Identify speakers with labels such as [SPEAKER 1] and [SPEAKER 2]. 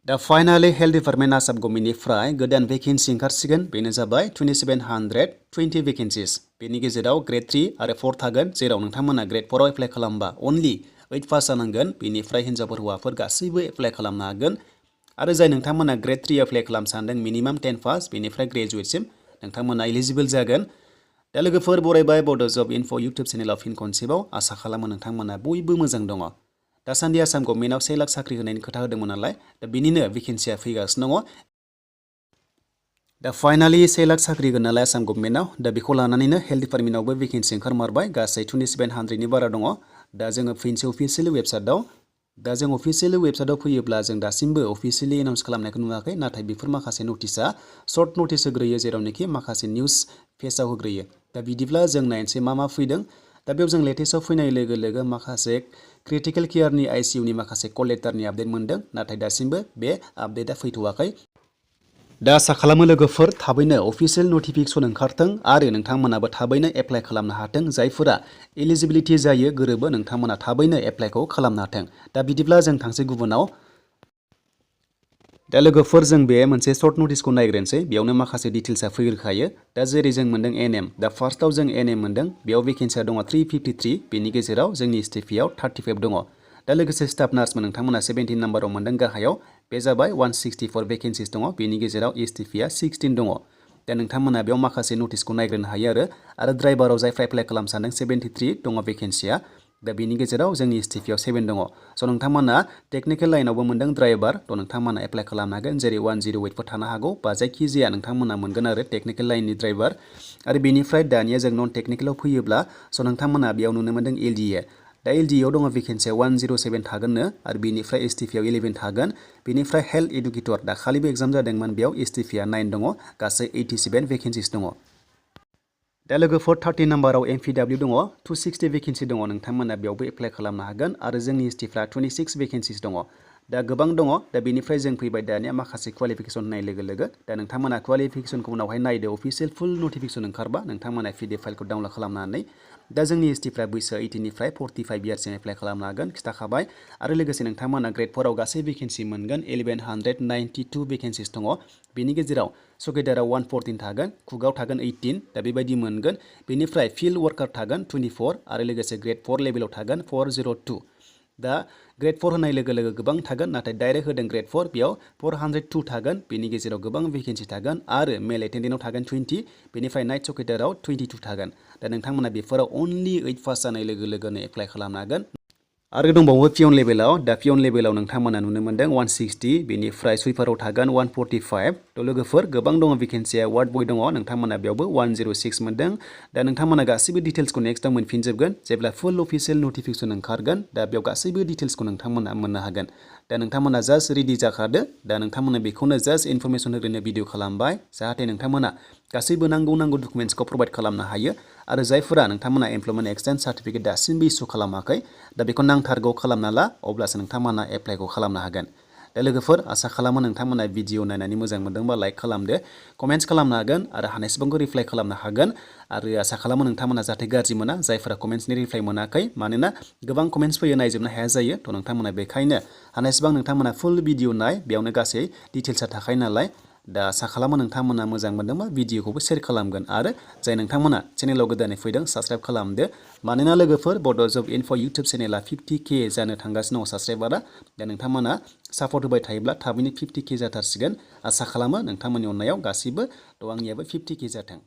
[SPEAKER 1] दा finally health department Assam गभर्नमेन्टनिफ्राय गोदान vacancy ओंखारसिगोन बेनो जाबाय 2720 भेकेन्सिस बेनि गेजेराव ग्रेड 3 आरो 4 थागोन जेराव नोंथांमोना ग्रेड 4 आव एप्लाइ खालामबा अनलि 8 पास जानांगोन बेनिफ्राय हिन्जावफोर हौवाफोर गासैबो एप्लाइ खालामनो हागोन आरो जाय नोंथांमोना ग्रेड 3 एप्लाइ खालामनो सानदों मिनिमाम 10 पास बेनिफ्राय ग्रेजुवेटसिम नोंथांमोना एलिजिबल जागोन दा लोगोफोर बरायबाय बड' जब इनफो इउटुब चेनेलाव फिन खनसेबाव आसा खालामो नोंथांमोना बयबो मोजां दङ दासान्दि आसाम गभर्नमेन्टआव 1 लाख साख्रि होनायनि खोथा होदोंमोन नालाय दा बिनिनो भेकेन्सिया फैगासिनो दङ दा फाइनालि 1 लाख साख्रि होगोन नालाय आसाम गभर्नमेन्टआव दा बेखौ लानानैनो हेल्थ डिपार्टमेन्टआवबो भेकेन्सि ओंखारमारबाय गासै 2700नि बारा दङ दा जोङो फैनोसै अफिसियेलि वेबसाइटआव दा जों अफिसियेलि वेबसाइटआव फैयोब्ला जों दासिमबो अफिसियेलि एनाउन्स खालामनायखौ नुवाखै नाथाय बेफोर माखासे नटिसआ सर्ट नटिस होग्रोयो जेरावनोखि माखासे निउस पेजआव होग्रोयो दा बिदिब्ला जों नायनोसै मा फैदों दा बेयाव जों लेटेस्टआव फैनाय लोगो लोगो माखासे क्रिटिकेल केयारनि आइसिइउनि माखासे कल लेटारनि आपडेट मोनदों नाथाय दासिमबो बे आपडेटआ फैथ'वाखै दा आसा खालामो लोगोफोर थाबैनो अफिसियेल नटिफिकेसन ओंखारथों आरो नोंथांमोनाबो थाबैनो एप्लाइ खालामनो हाथों जायफोरा एलिजिबिलिटि जायो गोरोबो नोंथांमोना थाबैनो एप्लाइखौ खालामनो हाथों दा बिदिब्ला जों थांसै गुबुनाव दा लोगोफोर जों बे मोनसे सर्ट नटिसखौ नायग्रोनोसै बेयावनो माखासे डिटेल्सआ फैग्रोखायो दा जेरै जों मोनदों एनएम दा फार्स्टआव जों एनएम मोनदों बेयाव भेकेन्सिया दङ 353 बेनि गेजेराव जोंनि एसटिपिआव 35 दङ दा लोगोसे स्टाफ नार्समोन नोंथांमोना 17 नाम्बाराव मोनदों गाहायाव बे जाबाय 164 भेकेन्सिस दङ बेनि गेजेराव एसटिपिआ 16 दङ दा नोंथांमोना बेयाव माखासे नटिसखौ नायग्रोनो हायो आरो ड्राइभाराव जायफ्रा एप्लाइ खालामनो सानदों 73 दङ भेकेन्सिया दा बेनि गेजेराव जोंनि एसटिपिआव 7 दङ स' नोंथांमोना टेकनिकेल लाइनावबो मोनदों ड्राइभार थ' नोंथांमोना एप्लाइ खालामनो हागोन जेरै 108फोर थानो हागौ बा जायखिजाया नोंथांमोना मोनगोन आरो टेकनिकेल लाइननि ड्राइभार आरो बेनिफ्राय दानिया जों नन टेकनिकेलाव फैयोब्ला स' नोंथांमोना बेयाव नुनो मोनदों एलडिए दा एलडिएआव दङ भेकेन्सिया 107 थागोननो आरो बेनिफ्राय एसटिपिआव 11 थागोन बेनिफ्राय हेल्थ एडुकेटर दाखालिबो एग्जाम जादोंमोन बेयाव एसटिपिआ 9 दङ गासै 87 भेकेन्सिस दङ दा लोगोफोर 30 नाम्बाराव एमपिडब्लिउ दङ 260 भेकेन्सि दङ नोंथांमोना बेयावबो एप्लाइ खालामनो हागोन आरो जोंनि एसटिफ्रा 26 भेकेन्सिस दङ दा गोबां दङ दा बेनिफ्राय जों फैबाय दानिया माखासे क्वालिफिकेसन होनाय लोगो लोगो दा नोंथांमोना क्वालिफिकेसनखौ उनावहाय नायदो अफिसियेल फुल नटिफिकेसन ओंखारबा नोंथांमोना पिडिएफ फाइलखौ डाउनलड खालामनानै दा जोंनि एसटिफ्रा बैसोआ 18 निफ्राय 45 इयार्ससिम एप्लाइ खालामनो हागोन खिथाखाबाय आरो लोगोसे नोंथांमोना ग्रेड 4 आव गासै भेकेन्सि मोनगोन 1192 भेकेन्सिस दङ बेनि गेजेराव सुकेदाराव 114 थागोन कुकआव थागोन 18 दा बेबायदि मोनगोन बेनिफ्राय फिल्ड वार्कार थागोन 24 आरो लोगोसे ग्रेड 4 लेभेलाव थागोन 402 दा ग्रेड 4 होनाय लोगो लोगो गोबां थागोन नाथाय डाइरेक्ट होदों ग्रेड 4 बेयाव 402 थागोन बेनि गेजेराव गोबां भेकेन्सि थागोन आरो मेल एटेन्डेन्टआव थागोन 20 बेनिफ्राय नाइट सुकेदाराव 22 थागोन दा नोंथांमोना बेफोराव अनलि 8 पास जानाय लोगो लोगोनो एप्लाइ खालामनो हागोन आरो दंबावो पियन लेभेलाव दा पियन लेभेलाव नोंथांमोना नुनो मोनदों 160 बेनिफ्राय सुइपाराव थागोन 145 थ' लोगोफोर गोबां दङ भेकेन्सिया वार्ड बय दङ नोंथांमोना बेयावबो 106 मोनदों दा नोंथांमोना गासैबो डिटेल्सखौ नेक्स्टआव मोनफिनजोबगोन जेब्ला फुल अफिसियेल नटिफिकेसन ओंखारगोन दा बेयाव गासैबो डिटेल्सखौ नोंथांमोना मोननो हागोन दा नोंथांमोना जास्ट रेडि जाखादो दा नोंथांमोना बेखौनो जास्ट इनफरमेसन होग्रोनो भिडिअ खालामबाय जाहाथे नोंथांमोना गासैबो नांगौ डकुमेन्ट्सखौ प्रभाइड खालामनो हायो आरो जायफोरा नोंथांमोना एमप्लयमेन्ट एक्सचेन्ज सार्टिफिकेट दासिमबो इसु खालामाखै दा बेखौ नांथारगौ खालामना ला अब्लासो नोंथांमोना एप्लाइखौ खालामनो हागोन दा लोगोफोर आसा खालामो नोंथांमोना भिडिअ नायनानै मोजां मोनदोंबा लाइक खालामदो कमेन्ट्स खालामनो हागोन आरो हानायसेबांखौ रिप्लाइ खालामनो हागोन आरो आसा खालामो नोंथांमोना जाहाथे गाज्रि मोना जायफोरा कमेन्ट्सनि रिप्लाइ मोनाखै मानोना गोबां कमेन्ट्स फैयो नायजोबनो हाया जायो थ' नोंथांमोना बेखायनो हानायसेबां नोंथांमोना फुल भिडिअ नाय बेयावनो गासै डिटेल्सआ थाखायो नालाय दा आसा खालामो नोंथांमोना मोजां मोनदोंबा भिडिअखौबो शेयार खालामगोन आरो जाय नोंथांमोना चेनेलाव गोदानै फैदों साबस्क्राइब खालामदो मानोना लोगोफोर बड' जब इनफो इउटुब चेनेला 50K जानो थांगासिनो दङ साबस्क्राइबारा दा नोंथांमोना सापर्ट होबाय थायोब्ला थाबैनो 50K जाथारसिगोन आसा खालामो नोंथांमोननि अननायाव गासिबो थ' आंनियाबो 50K जाथों